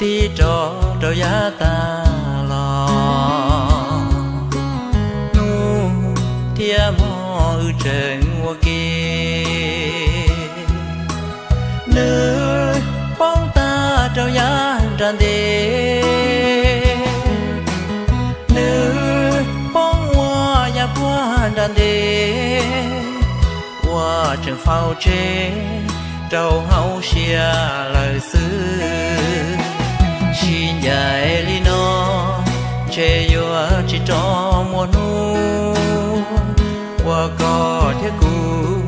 tib rov rau yav tag los, hnub thiab hmo wb tseem ua ke. Nws poob tag rau yav nram ntej, nws poob ua yav puag nram ntej, ua tseem faus tseg rau hauv siab lawm xwb. Sib ncaim li no ntshe yuav tsis rov muaj hnub uas koj thiab kuv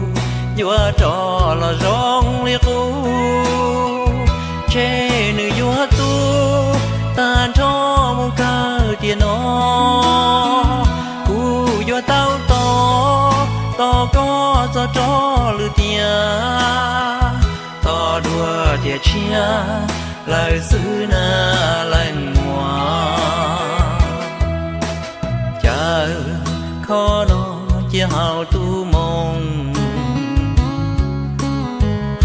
yuav rov los zoo li qub. Ntshe nws yuav tu tag nrho mus kawg tiam no, kuv yuav tau tos tos koj txog rov lwm tiam. Tos dua tiam tshiab lawm xwb na leej muam. Caw kho no cia haus tus moo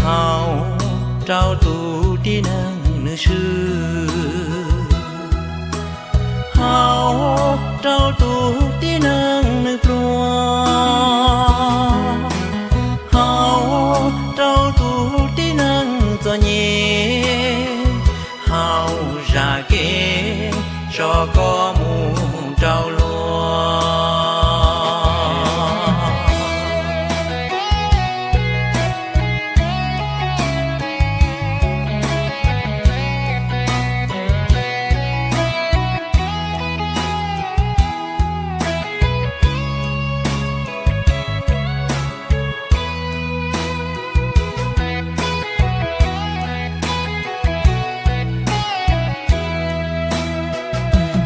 haus rau tus tib neeg nws swb, haus rau tus tib neeg nws pluag, haus rau tus tib neeg txom nyem, haus zam kev tso koj mus rau luag.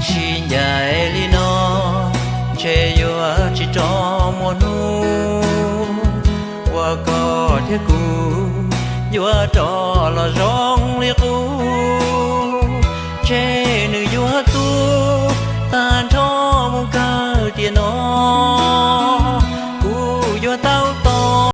Sib ncaim li no ntshe yuav tsis rov muaj hnub uas koj thiab kuv yuav rov los zoo